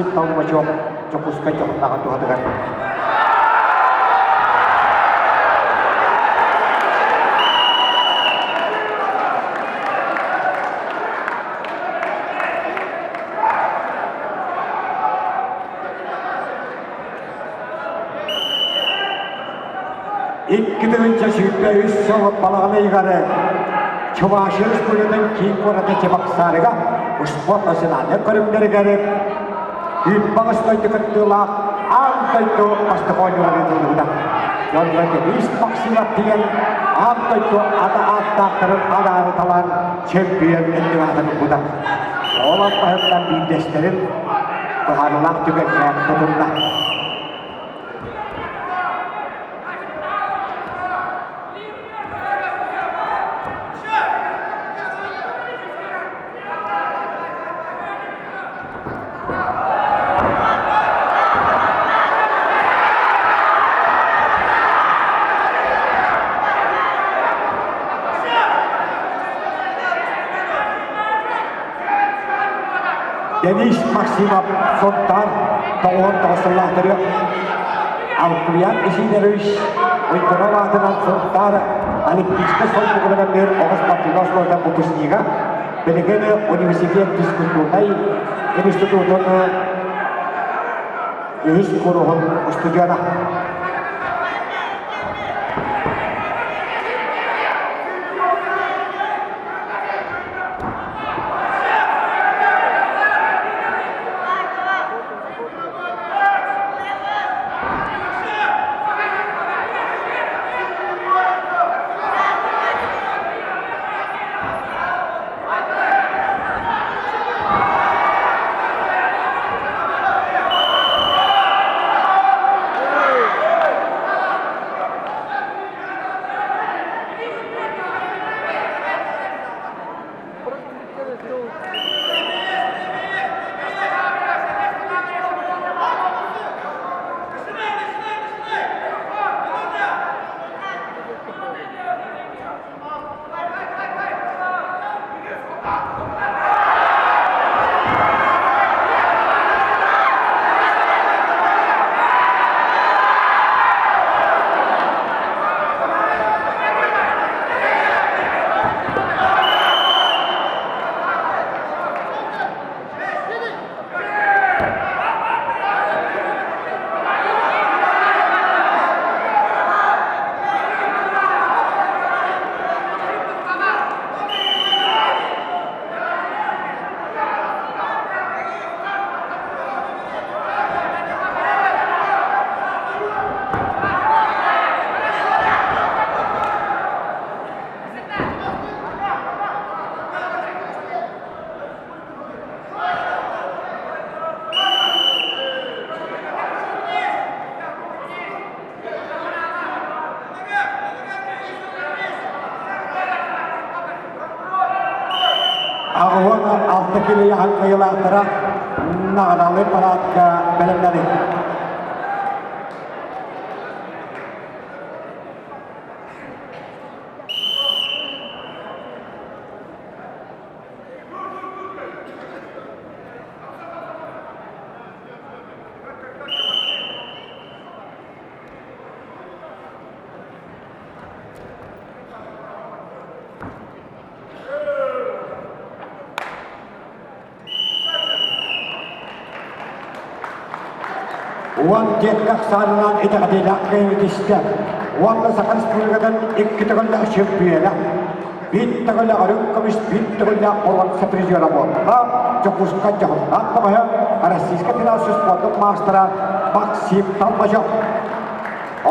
Максим Толмачев Дьокуускай дьоһуннааҕын туһатыгар. 2023 сыл балаҕан ыйыгар Чувашия Республикатын киин куората Чебоксарыга спорт национальнай көрүҥнэригэр Үүппаҕыс дойду кыттыылаах аан дойду бастакы оонньуулара ыытыллыбыта. Дьонно Денис Максимов диэн аан дойду ата ааттаахтарын анаары талан чемпион ылбыта. Ол баһыттан биирдэстэрин быһаарылаах түгэҥҥэ тутунна. Денис Максимов Сунтаар 99 сыллаах төрүөх Алквиан Исидорович Уйгунов аатынан Сунтаар Олимпийскай солбугунан мэр оҕо спортивнай оскуолатын выпускнига, билигин университет физкультурнай институтун үһүс куруһун устудьуона. Аҕыһын алта килийэ кыйылаахтара наҕаралы параадка бэлэмнэри. Уон диэккэ ахсаанынан итэҕэтиилээх кыайыы Уонна Саха Республикатын икки төгүллээх чемпиона, биир төгүллээх үрүҥ көмүс, биир төгүллээх боруонса призера буолла. Дьокуускай дьоһуннаах бөҕөһө, Российскай Федерация спордун маастара Максим Толмачев.